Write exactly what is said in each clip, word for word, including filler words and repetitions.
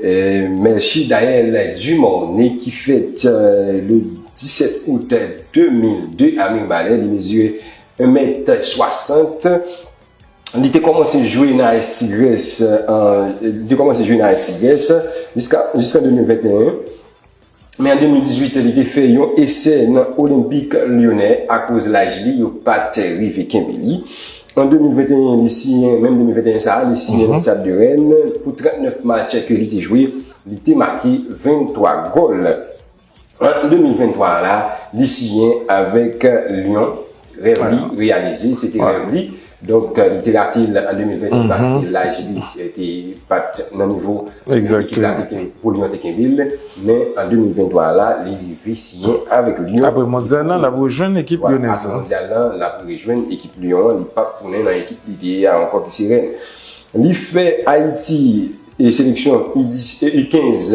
Euh, Melchidaël Dumornay ki fèt euh, le disèt out de mil de a Mibalè, li mezire en mèt swasant. Li te kòmanse jwe nan A S Tigres, euh, li te kòmanse jwe nan A S Tigres jiska, jiska de mil venteyen. Men an de mil dizuit, li te fè yon esè nan Olympique Lyonnais akoz laj li, yo pa t rive kenbe li. An de mil venteyen, li siyen, menm de mil venteyen sa a, li siyen nan Stade de Rennes pou trannèf match ke li te jwe, li te make venntwa gòl. An de mil venntwa la, li siyen avèk Lyon. Rèv li reyalize, se te rèv li. Donk, euh, li te rate l an de mil venteyen paske laj li te pa t nan nivo ekip la te ken-, pou Lyon te kenbe l. Men an de mil venntwa la, li rive siyen avèk Lyon. Apre mondyal lan, l ap rejwenn ekip lyonèz lan. Apre mondyal lan, l ap rejwenn ekip Lyon an. Li p ap tounen nan ekip li te ye a ankò ki se Rennes. Li fè Ayiti e seleksyon U dis, U kenz,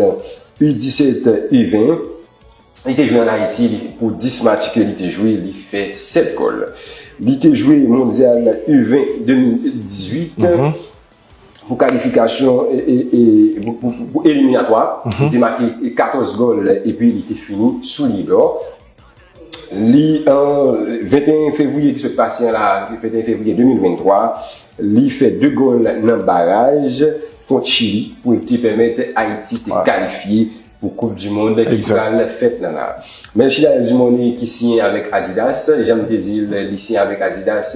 U disèt, U ven. Li te jwe an Ayiti, li, pou dis match ke li te jwe, li fè sèt gòl. Li te jwe mondyal U ven de mil dizuit pou kalifikasyon e, e, e, pou, pou, pou eliminatwa. Li te make katòz gòl epi li te fini Soulier d'Or. Li, an venteyen fevriye ki sot pase an la, venteyen fevriye de mil venntwa, li fè de gòl nan baraj kont Chili pou l te pèmèt Ayiti te kalifye pou Koup di Mond ki pral fèt nan la. Melchidaël Dumornay ki siyen avèk Adidas, jan m te di l, li siyen avèk Adidas,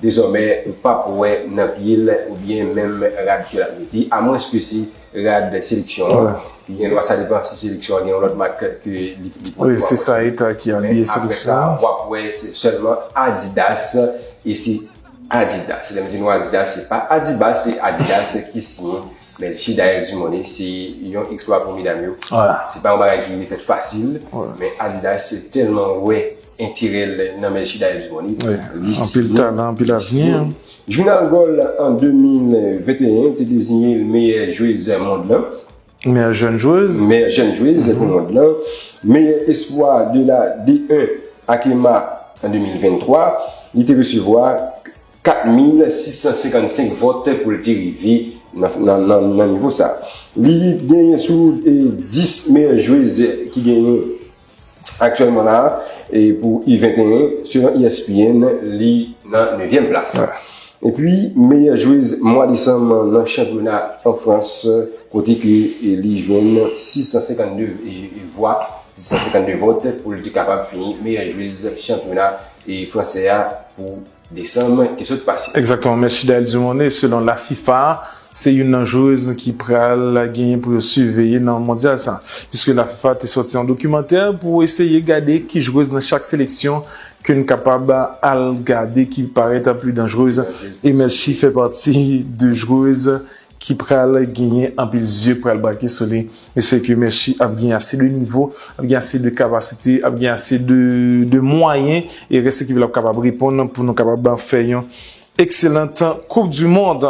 dezòmè ou p ap wè nan pye l oubyen menm rad ke l ap mete, amwenske se rad seleksyon an. Li gen dwa, sa depann si seleksyon an gen yon lòt mak ke li, li pran. Wi, se sa, eta ki abiye seleksyon an. Men apre sa, w ap wè se sèlman Adidas, e se Adidas. Lè m di nou Adidas, se pa Adibas, se Adidas ki siyen. Melchidaël Dumornay, se yon eksplwa pou medam yo. Se pa yon bagay ki vin fèt fasil, men Adidas tèlman wè enterè l nan Melchidaël Dumornay. Wi. Anpil talan, anpil avni. Jounal Goal an de mil venteyen te deziyen l meyè jwez mond lan. Meyè jèn jwez. Meyè jèn jwez pou mond lan. Meyè espwa de la D en Akema an de mil venntwa, li te resevwa kat mil sis san senkannsenk vòt pou l te rive nan, nan, nan, nan nivo sa. Li genyen sou, e, dis meyè jwez ki genyen aktyèlman la, e, pou U venteyen, selon E S P N, li nan nevyèm plas la. Epi, meyè jwez mwa desanm nan chanpyona an Frans, kote ke, e, li jwenn sis san senkannde, e, e, vwa, sis san senkannde vòt pou li te kapab fini meyè jwez chanpyona, e, fransè a pou desanm ki sot pase. Egzakteman, Melchidaël Dumornay, selon la fifa, se youn nan jwez ki pral genyen pou yo siveye nan mondyal sa. Piske la fifa te sòti yon dokimantè pou eseye gade ki jwez nan chak seleksyon ke n kapab al gade ki parèt pli danjrez. E Melchi fè pati de jwez ki pral genyen anpil zye pral brake sou li. E se ke Melchi ap gen ase de nivo, ap gen ase de kapasite, ap gen ase de, de mwayen e rès ekip la ap kapab reponn pou nou kapab fè yon ekselan Koup di Mond.